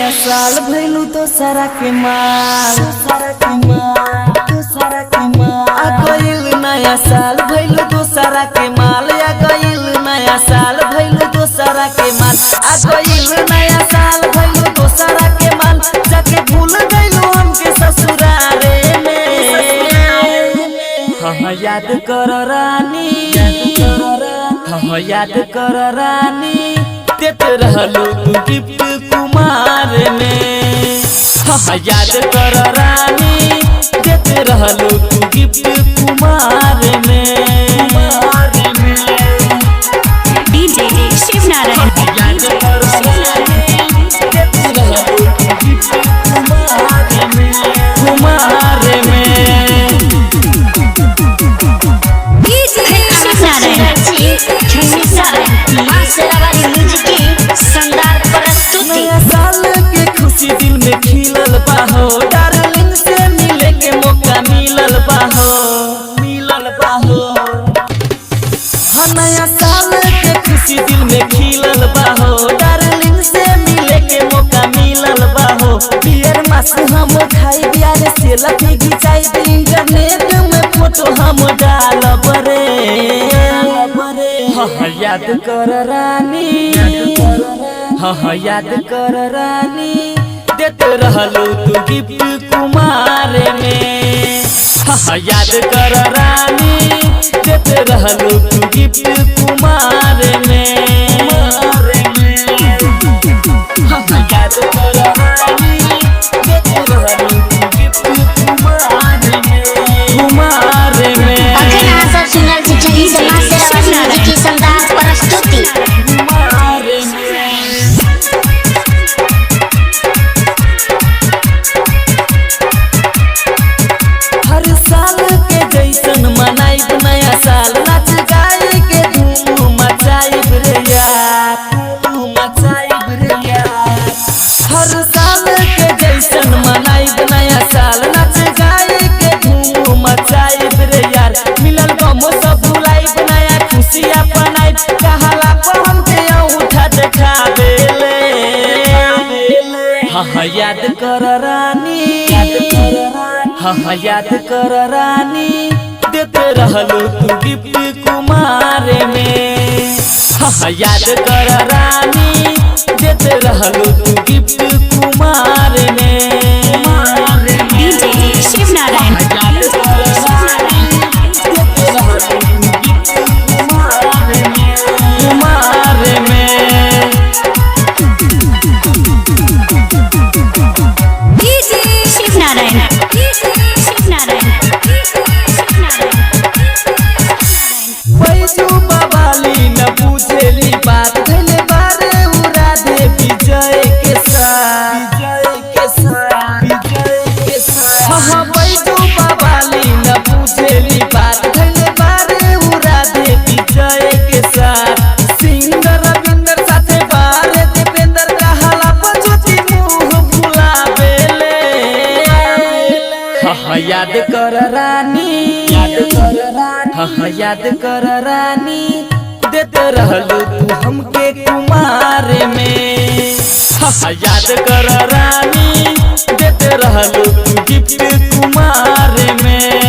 नया साल भइलू दोसरा के माल, दोसरा के माल, दोसरा के माल। आ गइल नया साल भइलू दोसरा के माल, आ गइल नया साल भइलू दोसरा के माल, आ गइल नया साल भइलू दोसरा के माल। जाके भूल गइलू हमके ससुरारे में। हाँ याद कर रानी, हाँ याद कर रानी, देत रहलू तू गिफ्ट कुमार में। हाँ याद कर रानी, देत रहलू तू गिफ्ट कुमार में। डीजे शिव नारायण, याद कर रानी, देत रहलू तू गिफ्ट कुमार में, कुमार में। शिव नारायण, शिव नारायण, माँ शेरावाली म्यूजिक की शानदार प्रस्तुति। नया साल के खुशी दिल में खिलल बा हो, डार्लिंग से मिले के मौका मिलल बा हो, मिलल बा हो। हाँ नया साल के खुशी दिल में खिलल बा हो, डार्लिंग से मिले के मौका मिलल बा हो। बियर मास हम खाई, बियर से लफी घिंचाई, इंटरनेट में फोटो हम डालब रे। हाँ याद कर रानी, हाँ याद कर रानी, देत रहलू तू गिफ्ट कुमार में। हाँ याद कर रानी, देत रहलू तू गिफ्ट कुमार में। हाँ याद कर रानी, देत रहलू तू गिफ्ट कुमार में, कुमार में। अखन अहाँ सब सुनि रहल छी छठी से माँ शेरावाली म्यूजिक की शानदार प्रस्तुति। कुमार में। हर साल के जैसन मनाइब नया साल, नाच गाय के धूम मचाइब रे यार, धूम मचाइब रे यार। हर साल के जैसन मनाइब नया साल, नाच गाय के धूम मचाइब रे यार। मिलल गम सब भुलाइब, नया खुशी अपनाइब, कहाला पर हमके अंगूठा देखाबेले। हाँ याद कर रानी, हाँ याद कर रानी, देत रहलू तू गिफ्ट कुमार में। हाँ याद कर रानी, देत रहलू तू गिफ्ट कुमार में। डीजे शिव नारायण, याद कर रानी, देत रहलू तू गिफ्ट कुमार में, कुमार में। शिव नारायण, शिव नारायण, शिव नारायण। बैजू बवाली न बुझेली बात, धैले बारे उ राधे विजय के साथ, विजय के साथ, विजय के साथ। हाँ बैजू बवाली न बुझेली बात, धैले बारे उ राधे विजय के साथ। सिंगर रविंदर साथे बारे देवेंद्र कहला पछुती मुँह भुलावेले। हाँ याद कर रानी, हाँ याद कर रानी, देत रहलू तू हमके कुमार में। हाँ याद कर रानी, देत रहलू तू गिफ्ट कुमार में।